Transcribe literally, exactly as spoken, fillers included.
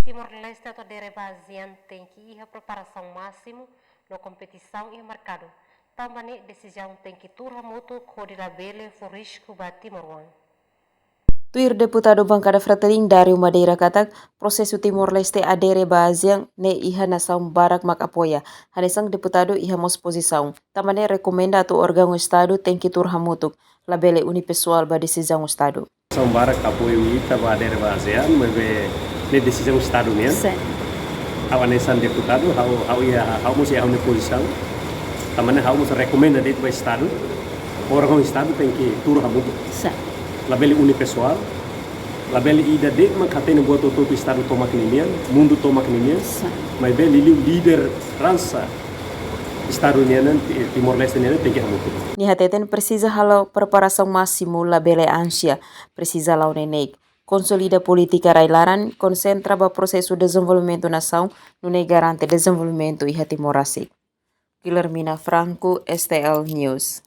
Timor-Leste atu adere ba ASEAN tenke iha preparasaun másimu no kompetisaun iha merkadu. Tanba ne'e desizaun tenke tuur hamutuk hodi labele fó risku ba timoroan. Tuir deputadu bankada Fretilin Dario Madeira katak, prosesu Timor-Leste adere ba ASEAN ne'e iha nasaun barak mak apoia. Hanesan deputadu iha mós pozisaun. Tanba ne'e rekomenda atu órgaun Estadu tenke tuur hamutuk, labele uni pesoál ba desizaun Estadu. Nasaun barak apoia ita ba adere ba ASEAN, maibé ne'e desizaun Estadu nian. Sin. Ha'u hanesan deputadu, ha'u, ha'u iha, ha'u mós iha ha'u-nia pozisaun. Tanba ne'e ha'u mós rekomenda de'it ba Estadu, órgaun Estadu tenke tuur hamutuk. Sin. Labele uni pesoál, labele ida de'it mak hatene buat hotu-hotu Estadu tomak ninian, mundu tomak ninian, sin, maibé liuliu lideransa Estadu nian, Ti-, Timor-Leste nian tenke hamutuk. Nia hateten presiza halo preparasaun másimu, labele ánsia, presiza la'o neineik. Konsolida polítika rai-laran, konsentra ba prosesu dezenvolvimentu nasaun, nune'e garante dezenvolvimentu iha Timor rasik. Guilhermina Franco, S T L News.